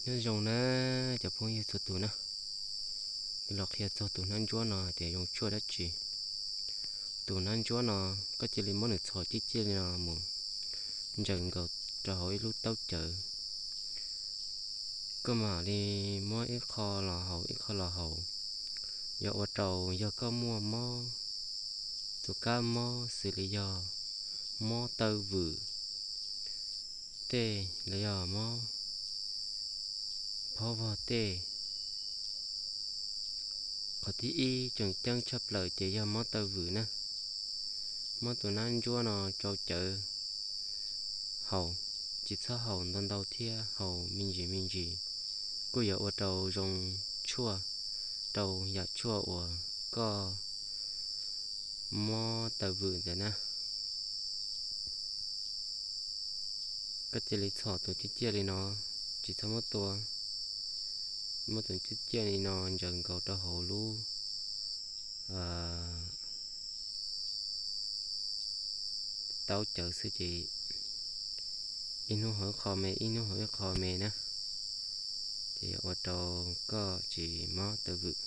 Nyob zoo na cov phooj ywg txhua tus na, los qhia txog tus hnab ntsuab no tias zoo tshuaj dab tsi. Tus hnab ntsuab no koj cia li muab nws txhos ciaj ciaj li no mus ntsaws nkaus rau hauv ib lub taub cawv. Koj mam li muab ib qho los haus ib qho los haus, yuav ua rau yog koj muaj mob, tus kab mob xws li yog mob taw vwm tej los yog mob phob vog tej. Qhov thib ib tseem ceeb tshaj plaws ces yog mob taw vwm na. Muab tus hnab ntsuab no tsau cawv haus, tsis txhob haus ntau ntau thiab haus me ntsis me ntsis, kuj yuav ua rau zoo tshuaj rau yam tshuaj uas koj mob taw vwm ntawd na. Koj cia li txhos tus ciaj ciaj li no, tsis txhob muab tua. Muab tus ciaj ciaj li no ntsaws nkaus rau hauv lub taub cawv xwb ces ib hnub haus ib qho me, ib hnub haus ib qho me na, ces yuav ua rau koj tsis mob taw vwm.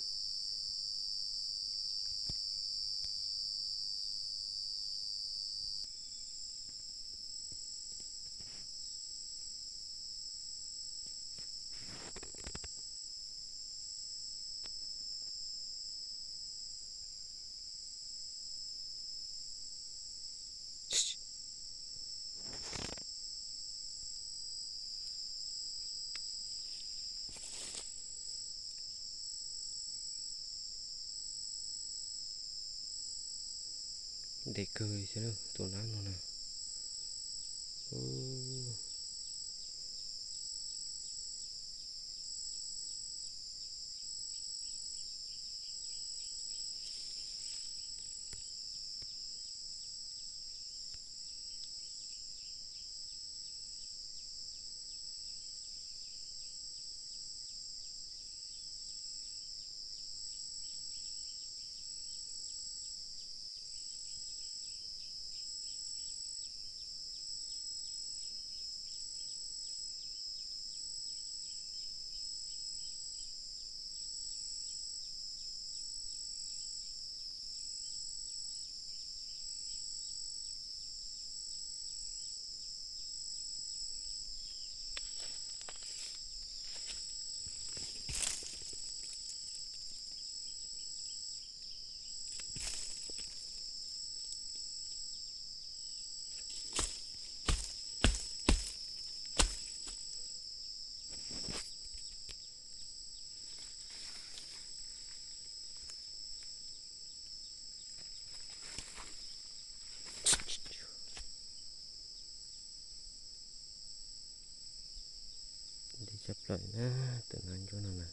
Ntev kawg li thiab tus nab no na. Ntev tshaj plaws na, tus nab ntsuab no na.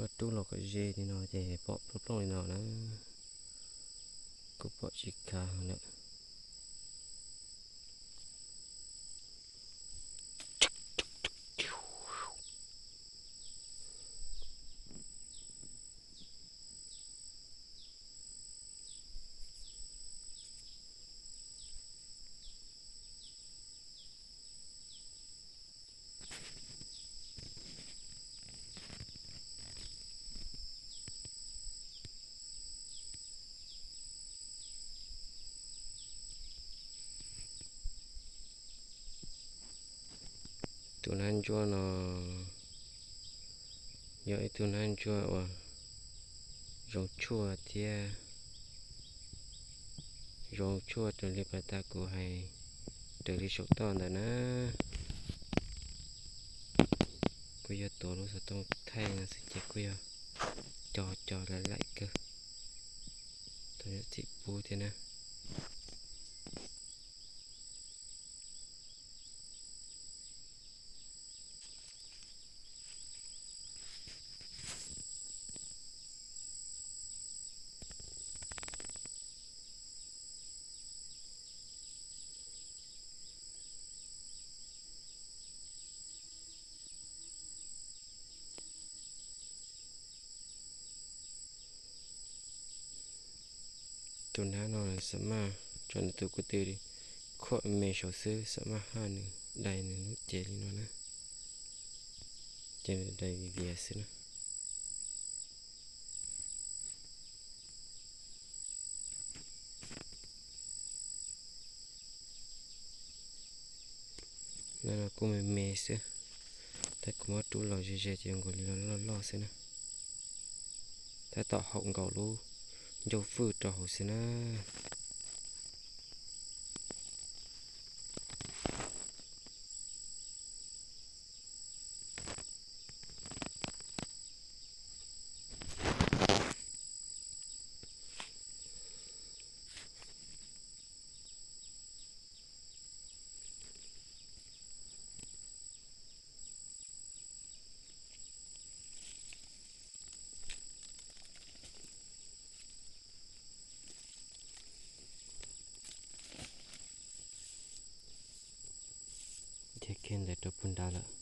Muab rub los kom ze li no ces pom plooj plooj li no na, kuj pom tsis khav lawm. Tus nab ntsuab no yog ib tug nab ntsuab uas zoo tshuaj thiab zoo tshuaj raws li pas tas kuv hais raws li saum toj ntawd na. Kuj yog tuav lub xov tooj thaij no xwb ces kuj yog co co laim laim kawg, tau yam txim pub thiab na. Tus nab no xam maj tso nws tus ko tw li khuam me saud xwb, xam maj haj nws dai nws lub cev li no na, ces nws dai viv vias xwb na. Nab no kuj me me xwb, tab kuv muab rub los ze ze ces nkaus li los loj loj xwb na. Tab tom haum nkaus lub ncauj fwj rau hauv xwb na. Dhia kiag ntawd rau puag nrad lawm.